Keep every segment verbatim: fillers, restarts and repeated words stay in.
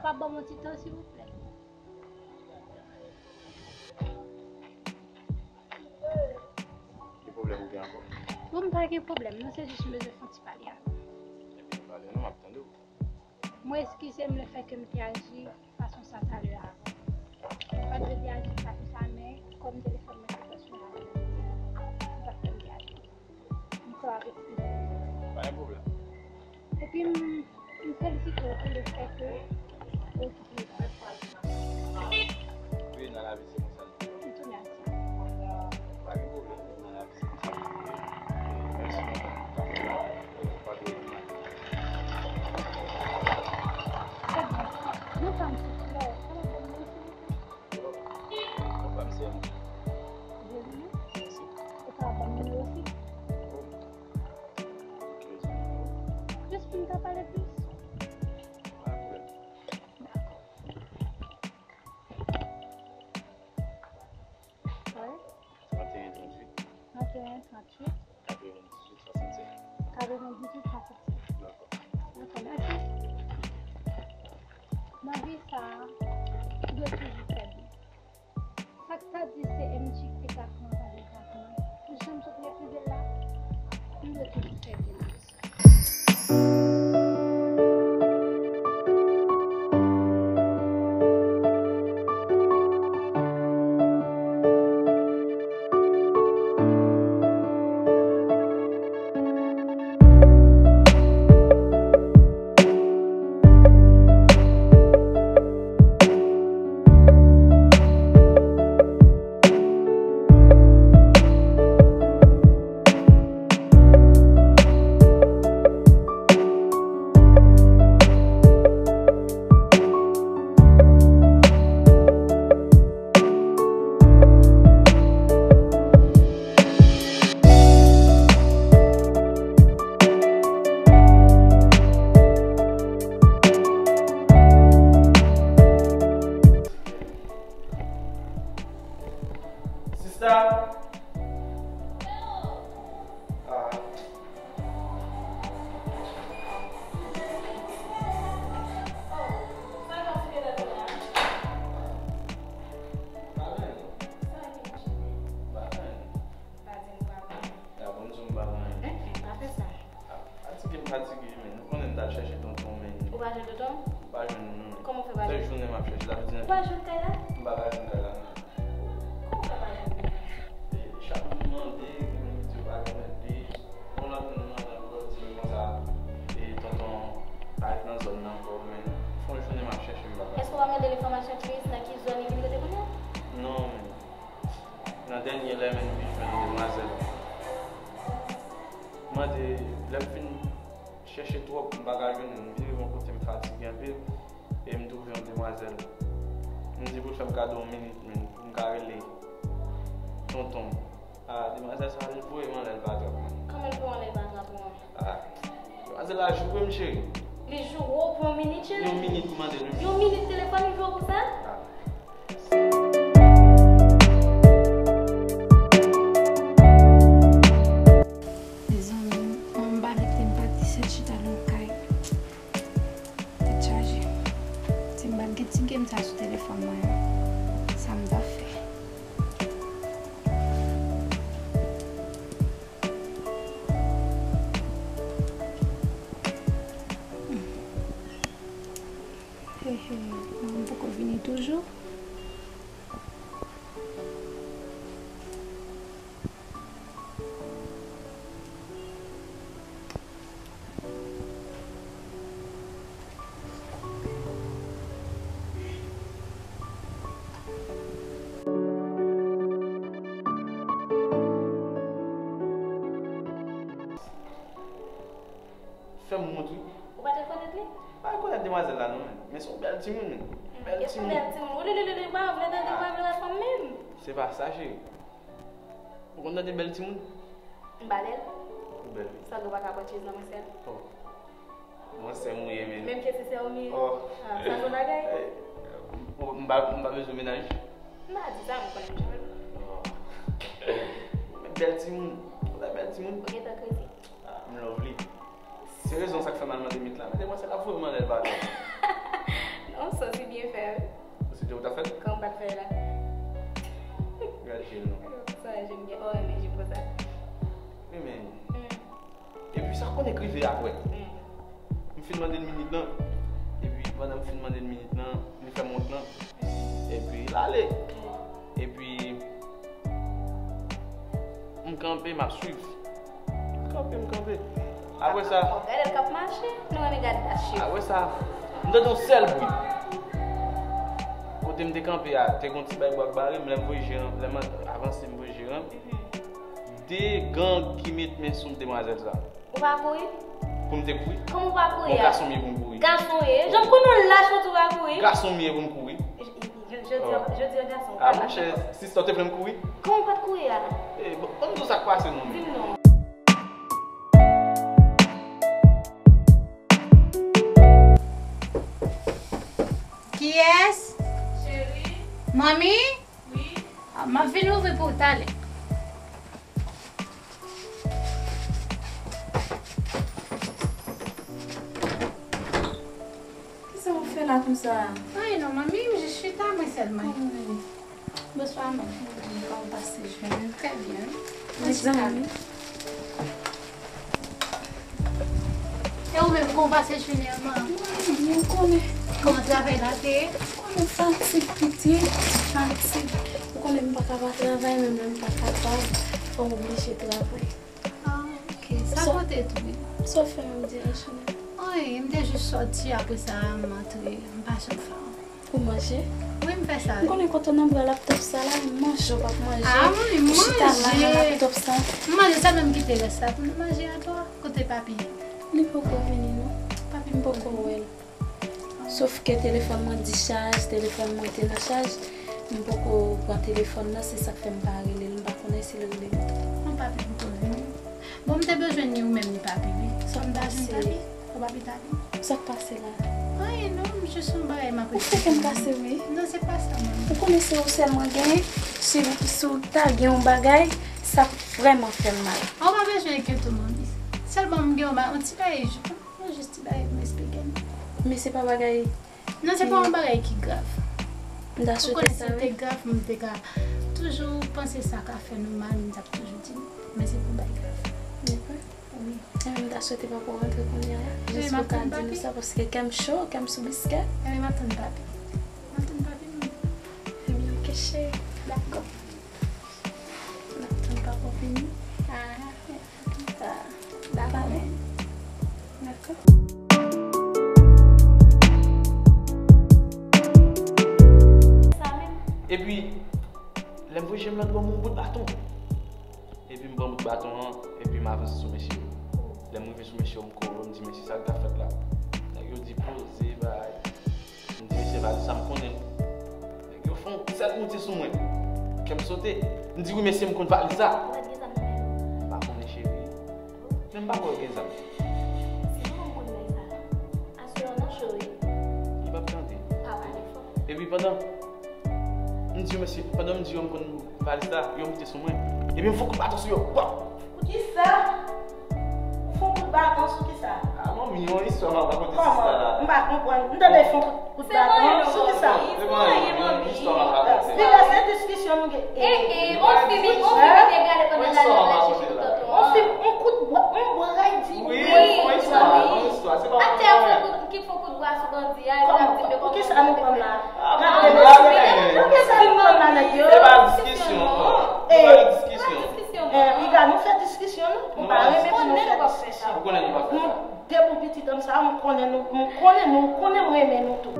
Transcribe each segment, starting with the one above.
Ou ka ban m yon ti tan, silvouplè? Ki pwoblèm ou gen ankò? Bon, m pa gen pwoblèm, non, se jis m bezwen fè yon ti pale avè w. Ebyen, pale non, m ap tande w. Mwen eskize m lefètke m te aji fason sa talè a. M pa t vle te aji sa konsa, men kòm telefòn mwen te pran sou la, se sa k fè m te aji konsa. M klè avèk ou. Pa gen pwoblèm. Epi m, m felisite w pou lefètke ou okipe w. Wi, nan lavi se konsa. M tou mèsi. Pa gen pwoblèm, nan lavi se konsa. Mèsi. Pa gen pwoblèm. Trè byen. Non, pa m sou flè. Sa va pou mwen, silvouplè? Bon, bon, pa m se Jeremy? Mèsi. Ou ka ban m nimewo w, silvouplè? Jis pou n ka pale plis. Pa gen pwoblèm. Dakò. Wi. Trannteyen tranntuit. Trannteyen tranntuit. Katrevenndizwit swasannsenk. Katrevenndizwit swasannsenk. Dakò. Dakò, mèsi. Nan vi sa a, ou dwe toujou fè byen. Sa k ta di se M J ki te ka pran randevou ak mwen, ou janm sot refize l la? M dwe toujou fè byen nan vi sa. Sista! Ah. Pa gen anyen. Pa gen anyen. Pa di m pa gen anyen. Ya, bon, di m pa gen anyen. Mm, mm, pa fè sa. Ah, fatige m fatige, men. Ou konnen m t al chèche tonton, men. Ou pa jwenn tonton? M pa jwenn li, non. Kòman w fè pa jwenn? Se jounen m ap chèche, sa vle di. Ou pa jwenn kay la? M pa ka jwenn kay la, non. Kòman w fè pa jwenn li? E, chak moun mande, gen moun ki di yo pa jwenn li. Yon lòt moun mande ankò, di m konsa, e, tonton pa ret nan zòn nan ankò, men. Fè yon jounen m ap chèche, m pa ka. Èske w pa mande l enfòmasyon plis nan ki zòn li vin rete kounye a? Non, men. Nan dènye lè, men, m vin jwenn yon demwazèl. Mande, lè m fin chèche twòp, m pa ka jwenn li. M vin rive yon kote, m fatige anpil, e m twouve yon demwazèl. M di pou l fè m kado yon minit, men, pou m ka rele tonton m. Ah, demwazèl sa, li voye m anlè, l pa trap mwen. Kòman l voye w anlè, l pa trap ou an? Ah, demwazèl la joure m, cheri. Li joure w pou yon minit, cheri? Yon minit, m mande l, wi. Yon minit telefòn, li joure w pou sa? Ah. Mezanmi, mwen m pa mete m pa t disèt chita nan kay. Tèt chaje. Si m pa t gen ti game sa sou telefòn mwen an, sa m t ap fè? He, he, manman poko vini toujou? Fè m wont, wi. Ou pa t rekonèt li? M pa rekonèt demwazèl la, non, men. Men se yon bèl timoun, men. Bèl timoun. Bèl timoun. Ou li, li, li, li, ou pa vle tande, ou pa vle wè fanm menm. Se pa sa, cheri. Ou konn tande bèl timoun? M pa bèl? Ou bèl, wi. Sa nou pa ka pran tchiz nan mwen sèl. Oh. Mwen sè m ou ye, men. Menm ke se sè ou m ye? Oh. Ah, sa se bagay? Eh, m pa, m pa bezwen mennaj? M pa di sa, m konnen m jwenn. Oh. Men bèl timoun. Ou la bèl timoun. Ou gentan krezi. Ah, m love li. Se rezon sa k fè m al mande Mit la. Men demwazèl ap voye m anlè l pa trap. Li Ou santi byen fè, wi. Ou santi ou ta fè l? Kòman w pa t fè l la? Gade jil non. Ou sonje m gen, oh, renmen jip konsa. Wi, men. Hmm. Epi sa konn k rive apre. Hmm. M fin mande l minit lan. Epi pandan m fin mande l minit lan, li fè m wont lan. Epi l ale. Hmm. Epi m kanpe, m ap swiv. M kanpe, m kanpe. Apre sa, gade l k ap mache, nou renmen gade dash yo. Apre sa, m tande yon sèl bri. Kote m te kanpe a, te gon ti bay bwa k bare m, lè m voye je an, lè m avanse, m voye je an. Mhm. De gang ki met men sou demwazèl sa. Ou pa kouri? Pou m te kouri? Kòman ou pa kouri a? Bon, gason m ye pou m kouri. Gason w ye? Jan m konnen w lach, ou tou pa kouri? Gason m ye pou m kouri. Jodi a, jodi a gason. Ah, monchè, sista, w te vle m kouri? Kòman w pa t kouri a? Eh, bon, ban m di w sa k pase non. Di m non. Kiyès? Cheri. Manmi? Wi. Ah, m ap vin ouvri pou ou talè. Kisa w fè la konsa? Anyen non, manmi, m jis chita mwen sèlman. Kòman w ye? Bonswa, manmi. Kòman w pase jounen? Trè byen, wi. Mwen chita. E ou menm, kòman w pase jounen an, manmi? Mwen konnen. Kòman travay la te ye? Konnen fatig, pitit, fatig. Ou konnen m pa ka pa travay, menm lè m pa kapab, fò m oblije travay. Ah, ok. Sa pote tou, wi. Sa w fè menm, di Anjina? Anyen, m te jis sòti, apre sa, m antre, m pa janm fè anyen. Ou manje? Wi, m fè sa, wi. M konnen kote w nan bra laptop sa la, manje w p ap manje. Ah, wi, m manje. Ou chita la nan laptop sa. M manje, sa menm kite rès la pou nou manje atò. Kote papi? Li poko vini, non. Papi m poko wè l. Sof ke telefòn mwen dichaj, telefòn mwen te nan chaj, m poko pran telefòn nan, se sa k fè m pa rele l, m pa konnen si l rele m tou. Bon, papi poko vini. Bon, m te bezwen ni ou menm ni papi, wi. Sa m ta jwenn papi? Ou papi ta vini? Sa k pase la? Anyen non, m jis yon bagay m ap esplike. Ou fè kè m kase, wi. Non, se pa sa, manmi. Ou konnen se ou sèl mwen genyen, si, si w ta gen yon bagay, sa p ap vrèman fè m mal. Ou pa bezwen enkyete w, manmi. Sèlman m gen yon ba-, yon ti bagay, yon jis ti bagay pou m esplike nou. Men se pa bagay Non, se pa yon bagay ki grav. M ta swete sa, wi. Ou konnen si te grav, m te ka toujou panse sa ka fè nou mal, m t ap toujou di nou. Men se pa yon bagay grav. Dakò. Wi. Ebyen, m ta swete papa w rantre kounye a la. Jis pou w ka di nou sa, paske kè m cho, kè m sou biskèt. Ebyen, m ap tann papi. M ap tann papi, m. Ebyen, ok, cheri. Dakò. M ap tann papa w vini. Ah. Sa, dakò. Dakò. Epi, lè m voye je m nan, li ban m yon bout baton. Epi m pran bout baton an, epi m avanse sou mesye yo. Lè m rive sou mesye yo, m kore yo, m di, "Mesye, sa k ta fèt la?" Nèg yo di, "Poze, bay." M di, "Mesye, valiz sa m konnen l." Nèg yo fè yon sèl moute sou mwen. Kè m sote. M di, "Wi, mesye, m konn valiz sa." Ou mèt gen zam nan men w? M pa konnen, cheri. Men m pa kwè w gen zam. Se nou konn bay sa. Aswè a nan cho wi. Li p ap tande. Pa pale fò. Epi pandan m di yo, mesye, pandan m di yo m konn valiz la, yo moute sou mwen. Epi m fè yon kout baton sou yo. Pòp! Kisa? Ou fè yon kout baton sou kisa? Ah, manmi, yon istwa m ap rakonte sista la. Kòman? M pa konprann. M tande fè yon kout, kout baton sou kisa? Se manmi, manmi. Yon istwa m ap rakonte. Piga se diskisyon nou gen. Eh, eh, on fim, on fim te gade pandan l al nan mèche pou tonton an. On fim, on kout bwa, on bray di. Wi, wi, yon istwa, yon istwa. Se pa yon istwa. Aktè ki fè kout, ki fè kout bwa sou bandi a, epi l ap di m yo konn. Poukisa nou pran la? Gade mesye, poukisa nou pran la, nèg yo? Se pa diskisyon, non. Se pa diskisyon. Eh, piga, nou fè diskisyon, non? Ou pa renmen pou nou fè diskisyon. Ou konnen nou pa fè sa. Nou de bon pitit an sa, m konnen nou, m konnen nou, konnen m renmen nou tou.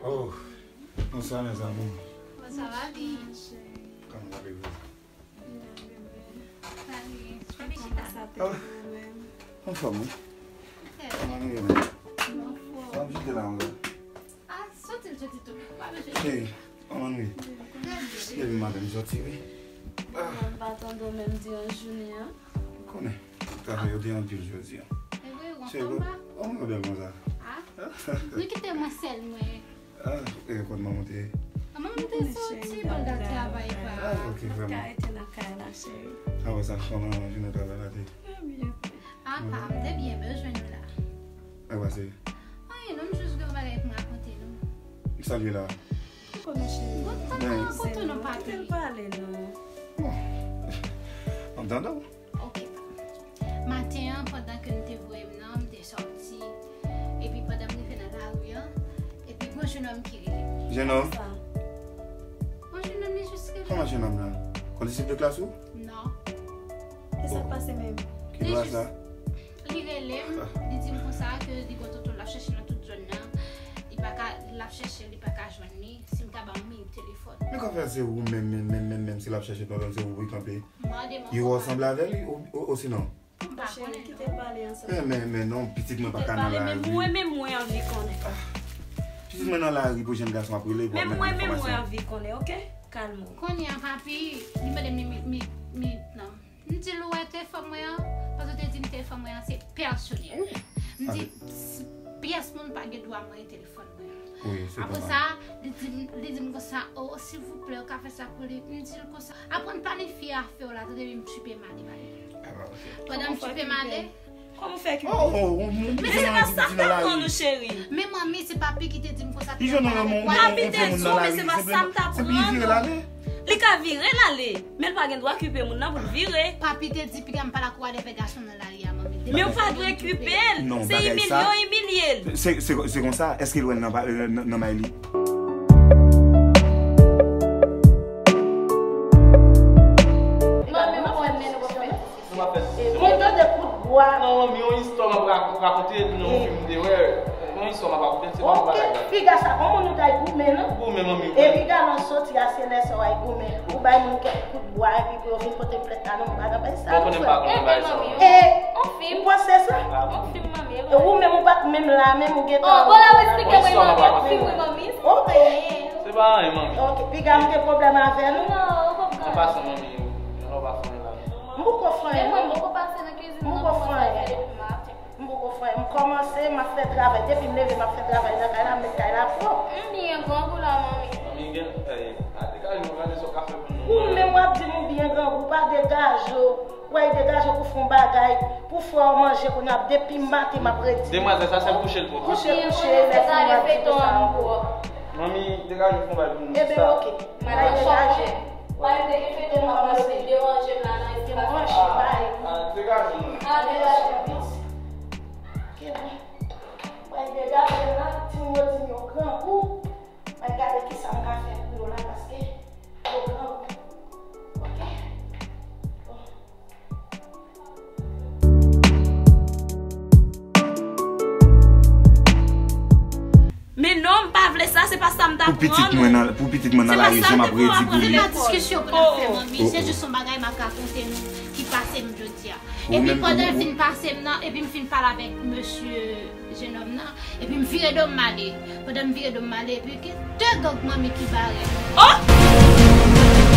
Oh, bonswa, mes amours. Bonswa, papi. Kòman w ap ye? Papi, chita. Oh, anfòm, wi. Kòman nou ye menm? Anfòm. Anfòm, jete la, anfòm. Ah, soti l soti tou. Pa bezwen. Cheri, kòman nou ye? Trè byen. Depi maten m soti, wi. Ah. Mwen pa tande w menm diran jounen an. Konnen, travay yo te anpil jodi a. E vre, w anfòm pa? Cheri, kòman w bèl konsa? Ah, nou kite mwen sèl, mwen. Ah, e kote manman te ye? Manman M te soti pou l t ap travay pa. Ah, ok, vrèman. Ka rete nan kay la, cheri. Apre sa, kòman jounen travay la te? Trè byen. Apa, m te byen bezwen nou la. Sa k pase? Anyen non, m jis gen yon bagay pou m rakonte nou. Sa l ye la? Konnen cheri. Bon, m pa rakonte nou, papi. Kite l pale non. Bon. M tande w. Ok. Maten an, pandan ke nou te voye m nan, m te sòti. Epi pandan m rive nan lari an, epi gon jenòm ki rele m. Jenòm? Sa. Yon jenòm li jis rele m. Kòman jenòm lan? Kondisip de klas ou? Non. E sa k pase menm? Ki klas la? Li rele m, li di m konsa ke li gon tonton l ap chèche nan tout zòn nan. Li pa ka, l ap chèche, li pa ka jwenn li. Si m ta ba w nimewo telefòn. Men kòman fè se ou menm, menm, menm, menm, menm, si l ap chèche tonton l, se ou pou l kanpe? Mande m ankò. Yo ansanm avè li, o, o, osinon? M pa konnen. Cheri, kite l pale ansanm. Men, men, men non, pitit mwen pa ka nan lari. Kite l pale, men mwen menm mwen anvi konnen. Pitit mwen nan lari pou jèn gason ap rele, men mwen menm mwen anvi konnen, ok? Kalme w. Kounye a, papi, li mande m nimewo, nimewo, nimewo, non. M di l, ou wè telefòn mwen an? Paske w te di m telefòn mwen an se pèsonèl. M di, s-, pyès moun pa gen dwa mwen telefòn mwen. Wi, se vrè. Apre sa, li di m, li di m konsa, "Oh, silvouplè, ou ka fè sa pou li?" M di l konsa, "Aprann planifye afè w la, tande, m tchipe m ale, pale." Ah, ok. Pandan m tchipe m ale. Kòman w fè ki... Oh, oh, oh, men se pa sa m t ap konn ou, cheri. Men manmi, se papi ki te di m konsa. Papi te di m, men se pa sa m t ap konn ou. Li ka vire l ale, men l pa gen dwa kipe moun nan pou l vire. Papi te di, piga m pa la kou ale avèk gason nan lari a, manmi. Men w pa dwe kipe l. Se imilye w imilye l. Se, se, se konsa, èske l wè l nan, nan, nan may li? Manmi, mwen wè men nou pa fè. Mwen tande kout bwa. Non, manmi, yon istwa m ap rak-, rakonte, nan yon fim m te wè. Yon istwa m ap rakonte, se pa yon bagay la. Piga sa, kòman nou t al goumen, non? Goumen, manmi. Epi piga lan soti a, se lè sa w al goumen. Ou bay moun kèk kout bwa, epi pou yo vin pote plent la, non, m pa nan bay sa, non, frè. Mwen konnen m pa konnen bay sa. E, ou panse sa? Yon fim, manmi. E ou menm, ou pa t menm la, menm ou gentan... Oh, bon, la, ou eksplike mwen, manmi. Yon fim, wi, manmi. Ok. Se pa anyen, manmi. Ok, piga m gen pwoblèm avè nou. Non, ou konprann. An pasan, manmi, yon lè w pa fè anyen la. M poko fè anyen, non. Men mwen, m poko pase nan kizin nan pou mwen fè depi maten. M poko fè anyen. M kòmanse, m ap fè travay. Depi m leve, m ap fè travay nan kay la, m met kay la pwòp. M byen grangou la, manmi. Manmi, gen, eh, a degaje w, gade sa w ka fè pou nou. Ou menm w ap di m ou byen grangou, pa degaje w. W al degaje w pou fè yon bagay, pou fè w manje kounye a, depi maten m ap redi. Demwazèl sa, se kouche l pwòp. Kouche, kouche, lè fini w ap di sa ankò. Manmi, degaje w fè yon bagay pou nou. Ebyen, ok. Madan chanpye. Wè, m te gen feyton m ap gade, deranje m la nan espas la. Degaje nou. Ah, degaje pitit. Mwen degaje m la, timoun yo di m yo grangou. Mwen gade kisa m ka fè pou yo la, paske yo grangou. Ok? Bon. Men non, m pa vle sa, se pa sa m t ap konn. Pou pitit mwen nan, pou pitit mwen nan lari, jan m ap redi pou li. Se pa diskisyon pou n ap fè, manmi. Se jis yon bagay m ap rakonte nou ki pase m jodi a. Epi pandan l fin pase m nan, epi m fin pale avèk mesye jenòm nan, epi m vire do m ale. Pandan m vire do m ale, epi gen de gang manmi ki bare m. Oh!